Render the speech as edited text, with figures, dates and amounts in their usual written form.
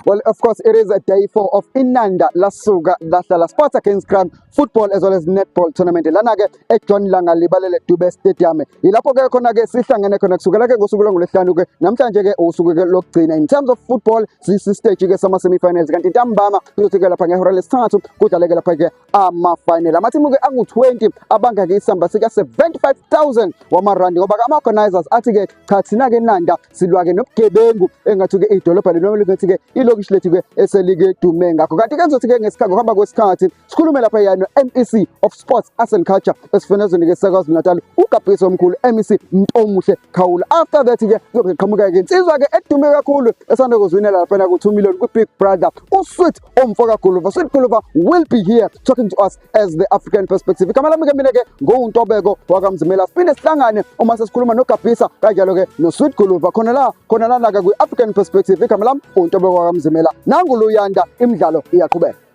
Well, of course, it is a day 4 of Inanda Lasuka Lahlala Sports Against Crime Football as well as Netball Tournament. Lana ke eJohn Langalibalele Dube Stadium. Yilapho ke khona ke sihlangene khona kusukela ke ngosuku lwangolwesihlanu ke namhlanje ke usuku ke lokugcina. In terms of football, sisi stage ke sama semi-finals, kanti ntambama kuzothi ke lapha ngehora lesithathu kudlaleke lapha ke ama-final. Amathimu ke angu-20 abanga ke isamba sika 75,000 wamarandi, ngoba ke ama-organizers athi ke cha, thina ke Nanda silwa ke nobugebengu engathi ke idolobha leli noma lingathi ke ilokishi lethu ke eselike dume ngakho. Kanti ke kuzothi ke ngesikhathi, ngokuhamba kwesikhathi, sikhulume lapha ya no-MEC of Sports, Arts and Culture esifundazweni ke saKwaZulu Natal, uGabhiso omkhulu MEC Mntomuhle Khawula. After that ke kuzobe kuqhamuka ke insizwa ke edume kakhulu esanda kuziwinela laphana ku-2 million kwi-Big Brother, uSweet omfoka Guluva. Sweet Guluva will be here talking to us as the African Perspective. Igama lami ke mina ke nguNtobeko wakaMzimela. Siphinde sihlangane uma sesikhuluma noGabhisa kanjalo ke noSweet Guluva khona la, khona lana ke kwi-African Perspective. Igama lami uNtobeko wakaMzimela. Nangu Luyanda, imidlalo iyaqhubeka.